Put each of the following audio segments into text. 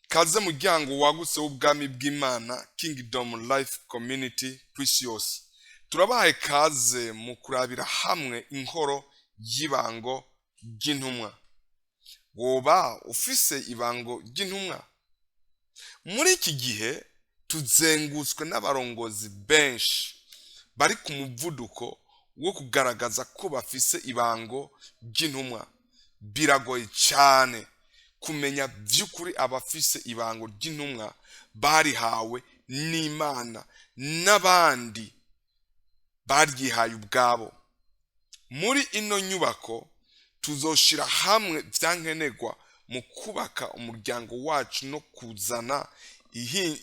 Kaze muryango wagutse w'ubwami bw'Imana, Kingdom Life Community ku isi yose. Turabahaye kaze mu kurabira hamwe inkoro y'ibango ry'intumwa. Woba ufise ibango ry'intumwa? Muri iki gihe tuzengutswe n'abarongozi benshi bari ku muvuduko wo kugaragaza ko bafise ibango ry'intumwa. Biragoye cyane kumenya by'ukuri abafise ibango ry'intumwa barihawe n'Imana n'abandi baryihaye ubwabo. Muri ino nyubako tuzoshira hamwe vyankenerwa mu kubaka umuryango wacu no kuzana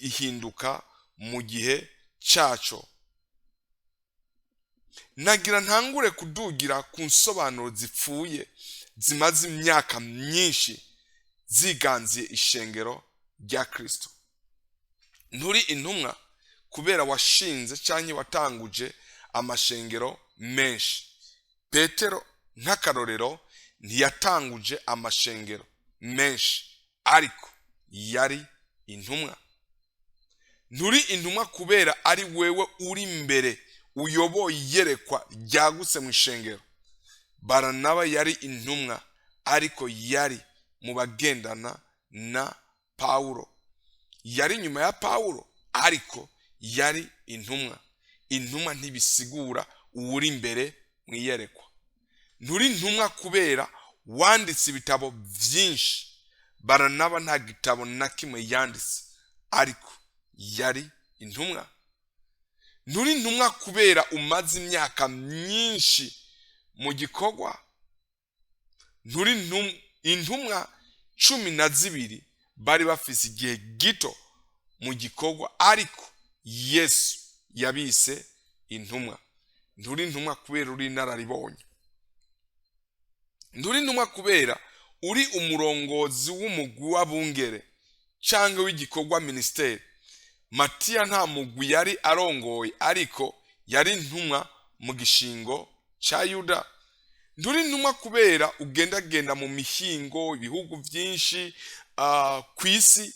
ihinduka mu gihe cyaco. Nagira ntangure kudugira ku nsobanuro zipfuye zimaze imyaka myinshi ziganziye ishengero rya Kristo. Nturi intumwa kubera washinze canke watanguje amashengero menshi. Petero, nk'akarorero, ntiyatanguje amashengero menshi, ariko yari intumwa. Nturi intumwa kubera ari wewe uri imbere uyoboye iyerekwa ryagutse mu ishengero. Baranaba yari intumwa, ariko yari mu bagendana na Pawulo. Yari inyuma ya Pawulo, ariko yari intumwa. Intumwa ntibisigura uwuri imbere mu iyerekwa. Nturi intumwa kubera wanditse ibitabo byinshi. Baranaba nta gitabo na kimwe yanditse, ariko yari intumwa. Nturi intumwa kubera umaze imyaka myinshi mu gikorwa. Nturi intumwa. 12 bari bafise igihe gito mu gikorwa, ariko Yesu yabise intumwa. Nturi intumwa kubera uri inararibonye. Nturi intumwa kubera uri umurongozi w'umugwi w'abungere cyangwa w'igikorwa minisiteri. Matiya nta mugwi yari arongoye, ariko yari intumwa mu gishingo cya Yuda. Nturi intumwa kubera ugendagenda mu mihingo, ibihugu byinshi ku isi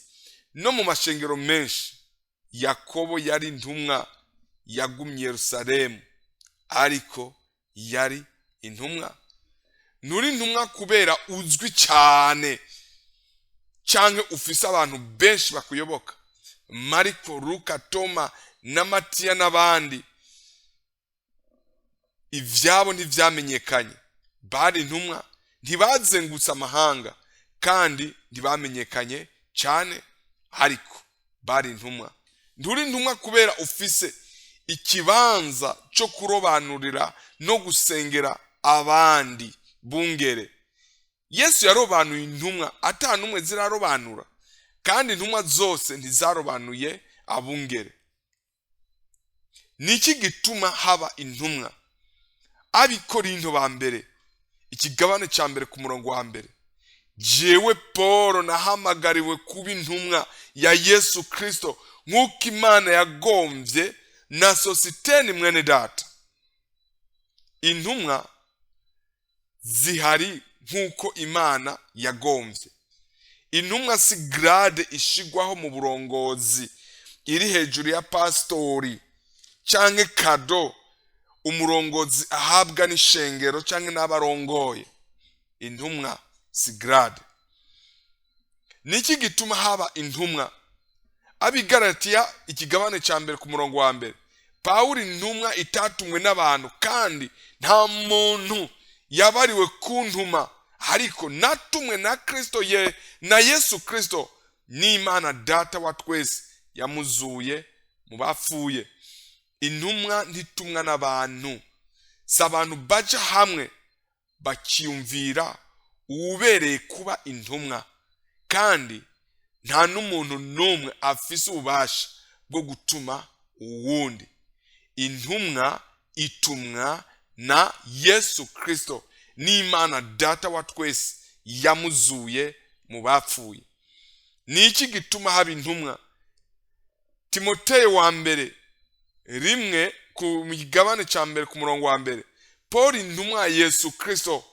no mu mashengero menshi. Yakobo yari intumwa, yagumye Yerusalemu, ariko yari intumwa. Nturi intumwa kubera uzwi cyane cyangwa ufise abantu benshi bakuyoboka. Mariko, Luka, Toma na Matiya n'abandi ivyabo ntivyamenyekanye. Bari intumwa, ntibazengutse amahanga kandi ntibamenyekanye cyane, ariko bari intumwa. Nturi intumwa kubera ufise ikibanza cyo kurobanurira no gusengera abandi bungere. Yesu yarobanuye intumwa ata n'umwe zirarobanura, kandi intumwa zose ntizarobanuye abungere. Ni iki gituma haba intumwa? Abikorinto ba mbere, ikigabane cya mbere ku murongo wa mbere: "Jewe Paul nahamagariwe kuba intumwa ya Yesu Kristo nk'uko Imana yagombye, na Sositeni mwene data." Intumwa zihari nk'uko Imana yagombye. Intumwa si grade ishigwaho mu burongozi iri hejuru ya pasitori, canke cadeau umurongozi ahabwa n'ishengero canke n'abarongoye. Intumwa si grade. Niki gituma haba intumwa? Abigaratiya, ikigabane cya mbere ku murongo wa mbere: "Pawulo, intumwa itatumwe n'abantu, kandi nta muntu yabariwe kuntuma, ariko natumwe na Kristo ye na Yesu Kristo n'Imana Data wa twese yamuzuye mu bapfuye." Intumwa ntitumwa n'abantu. Si abantu baja hamwe bakiyumvira uwubereye kuba intumwa, kandi nta n'umuntu n'umwe afise ububasha bwo gutuma uwundi. Intumwa itumwa na Yesu Kristo n'Imana Data wa twese yamuzuye mu bapfuye. Ni iki gituma haba intumwa? Timoteyo wa mbere 1, ku migabane cya mbere ku murongo wa mbere: "Paul, intumwa ya Yesu Kristo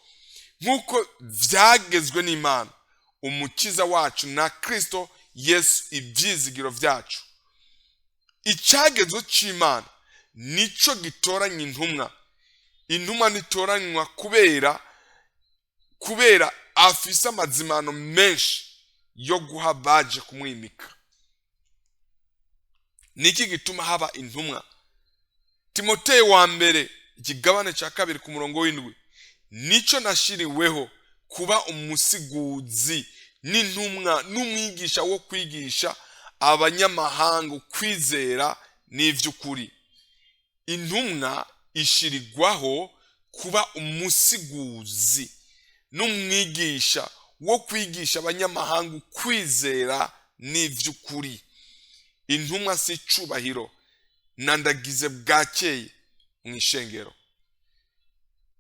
nk'uko vyagezwe n'Imana umukiza wacu na Kristo. Yesu ibyizigiro byacu. Icyagezo cy'Imana nico gitoranya intumwa. Intumwa ntitoranywa kubera afise amazimano menshi yo guha baje kumwimika. Niki gituma haba intumwa? Timoteyo wa mbere ikigabane cya 2 ku murongo w'7, nico nashiriweho kuba umusiguzi n'intumwa n'umwigisha wo kwigisha abanyamahanga kwizera n'ivy'ukuri. Intumwa ishirirwaho kuba umusiguzi n'umwigisha wo kwigisha abanyamahanga kwizera n'ivy'ukuri. Intumwa si icubahiro na ndagize bwakeye mu ishengero.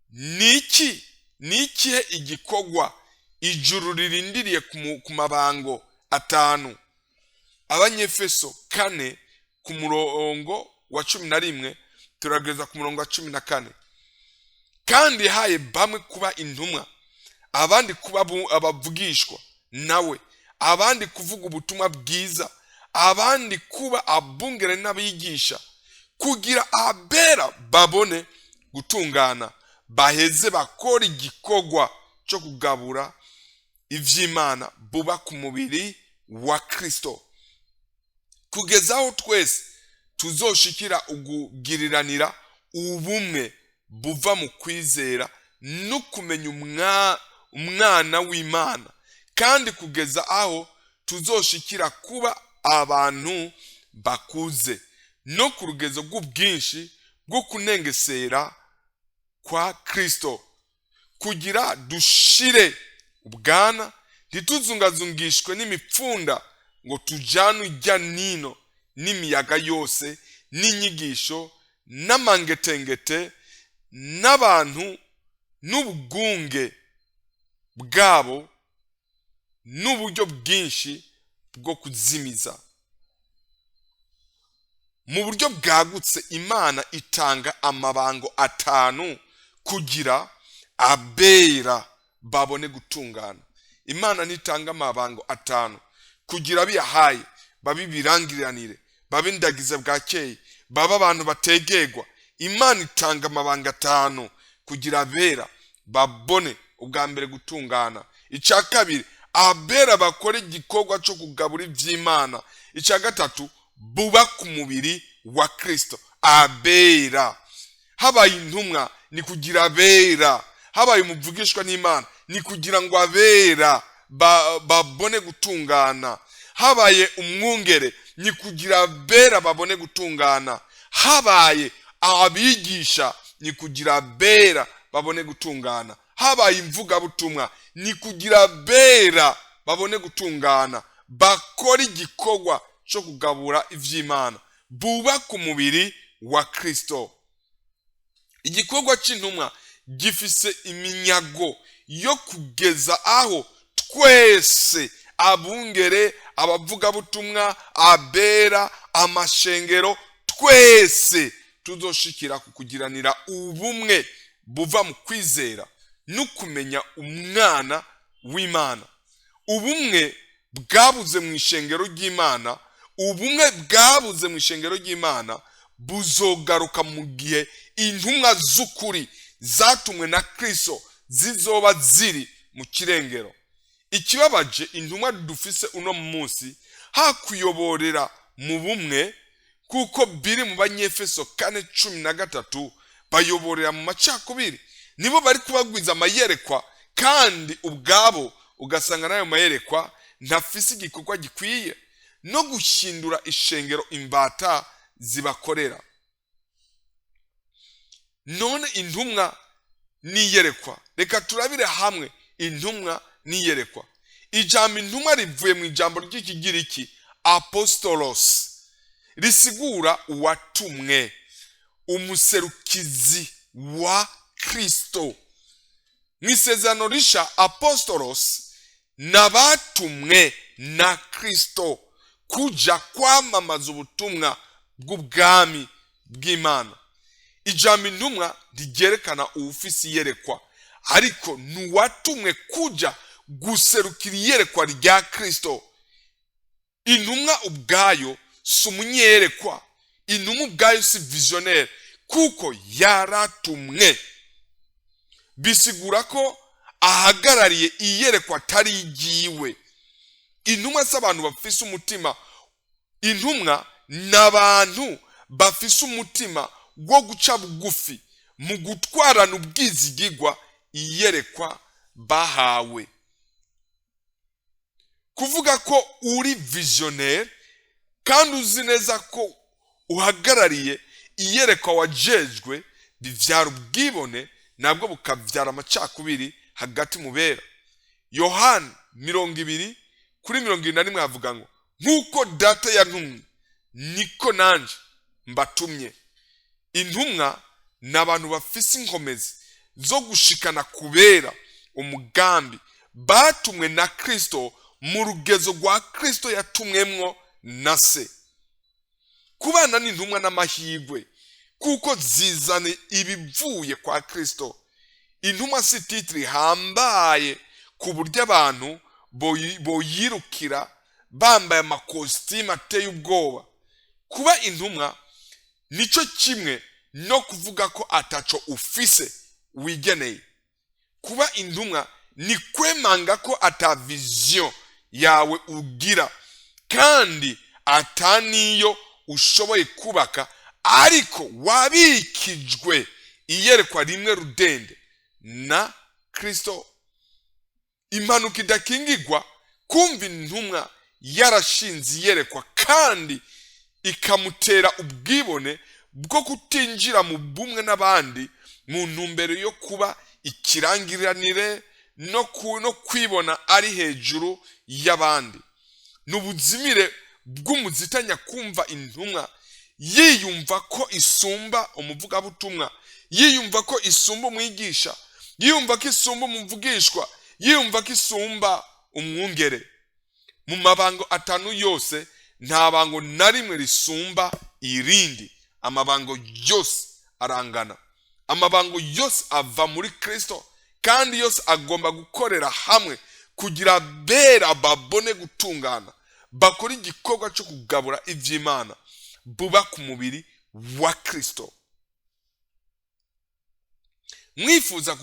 Niki nikihe igikorwa ijuru ririndiriye ku mabango 5? Abanyefeso 4 ku murongo wa 11 turageza ku murongo wa 14. Kandi haye bamwe kuba intumwa, abandi kuba abavugishwa nawe, abandi kuvuga ubutumwa bwiza, abandi kuba abungere n'abigisha, kugira abera babone gutungana, baheze bakora igikorwa cyo kugabura ivy'Imana buba ku mubiri wa Kristo, kugeza aho twese tuzoshikira ukugiriranira ubumwe buva mu kwizera no kumenya umwana w'Imana, kandi kugeza aho tuzoshikira kuba abantu bakuze no ku rugezo rw'ubwinshi bwo kunengesera kwa Kristo, kugira dushire ubwana, ntituzungazungishwe n'imipfunda ngo tujanwe ijya nino n'imiyaga yose n'inyigisho n'amangetengete n'abantu n'ubugunge bwabo n'uburyo bwinshi bwo kuzimiza. Mu buryo bwagutse Imana itanga amabango 5 kugira abera babone gutungana. Imana nitanga amabango 5 kugira biyahaye babi birangiranire, babe ndagize bwakeye, baba abantu bategegwa. Imana itanga amabanga 5 kugira abera babone ubwa mbere gutungana. Icya kabiri, abera bakora igikorwa cyo kugabura ivy'Imana. Icya gatatu, buba ku mubiri wa Kristo. Abera habaye intumwa ni kugira abera, habaye umuvugishwa n'Imana ni kugira ngo abera babone gutungana, habaye umwungere ni kugira abera babone gutungana, habaye abigisha ni kugira abera babone gutungana, habaye imvugabutumwa ni kugira abera babone gutungana, bakora igikorwa cyo kugabura ivy'Imana, buba ku mubiri wa Kristo. Igikorwa c'intumwa gifise iminyago yo kugeza aho twese abungere, abavugabutumwa, abera, amashengero, twese tuzoshikira ku kugiranira ubumwe buva mu kwizera no kumenya umwana w'Imana. Ubumwe bwabuze mu ishengero ry'Imana, ubumwe bwabuze mu ishengero ry'Imana buzogaruka mu gihe intumwa z'ukuri zatumwe na Kristo zizoba ziri mu kirengero. Ikibabaje intumwa dufise uno munsi hakuyoborera mu bumwe, kuko biri mu Banyefeso 4:13 bayoborera mu macakubiri. Nibo bari kubagwiza amayerekwa, kandi ubwabo ugasanga nayo mayerekwa ntafise igikorwa gikwiye no guhindura ishengero imbata zibakorera. None intumwa niyerekwa, reka turabire hamwe intumwa niyerekwa. Ijambo intumwa rivuye mu ijambo ry'ikigiriki apostolos, risigura uwatumwe, umuserukizi wa Kristo. Mu isezerano risha, apostolos n'abatumwe na Kristo kuja kwamamaza ubutumwa bw'ubwami bw'Imana. Ijambo intumwa rigerekana uwufise iyerekwa, ariko nuwatumwe kuja guserukira iyerekwa rya Kristo. Intumwa ubwayo si umunyerekwa, intumwa ubwayo si visionnaire, kuko yaratumwe. Bisigura ko ahagarariye iyerekwa atari igiwe. Intumwa si abantu bafise umutima, intumwa ni abantu bafise umutima wo guca bugufi mu gutwarana ubwizigigwa iyerekwa bahawe. Kuvuga ko uri visionnaire kandi uzi neza ko uhagarariye iyerekwa wajejwe bivyara ubwibone, nabwo bukavyara amacakubiri hagati mu bera. Yohana 20:21 havuga ngo: "Nk'uko Data yantumye, niko nanje mbatumye." Intumwa ni abantu bafise inkomezi zo gushikana kubera umugambi batumwe na Kristo mu rugezo rwa Kristo yatumwemwo na Se. Kubana n'intumwa n'amahirwe, kuko zizana ibivuye kwa Kristo. Intumwa si titre ihambaye ku buryo abantu boyirukira bambaye amakositimu ateye ubwoba. Kuba intumwa nico kimwe no kuvuga ko ataco ufise wigeneye. Kuba intumwa ni kwemanga ko ata vision yawe ugira kandi ata niyo ushoboye kubaka, ariko wabikijwe iyerekwa rimwe rudende na Kristo. Impanuka idakingirwa kumva intumwa yarashinze iyerekwa kandi ikamutera ubwibone bwo kutinjira mu bumwe n'abandi mu ntumbero yo kuba ikirangiranire no kwibona ari hejuru y'abandi. Ni ubuzimire bw'umuzitanya kumva intumwa yiyumva ko isumba umuvugabutumwa, yiyumva ko isumba umwigisha, yiyumva ko isumba umuvugishwa, yiyumva ko isumba umwungere. Mu mabango atanu yose, nta bango na rimwe risumba irindi. Amabango yose arangana, amabango yose ava muri Kristo, kandi yose agomba gukorera hamwe kugira bera babone gutungana, bakora igikorwa cyo kugabura iby'Imana, bubaka umubiri wa Kristo. Mwifuza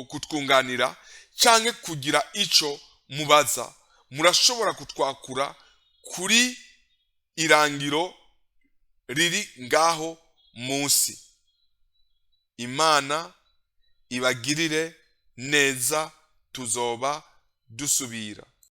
kutwunganira canke kugira ico mubaza, murashobora kutwakura kuri irangiro riri ngaho munsi. Imana ibagirire neza, tuzoba dusubira.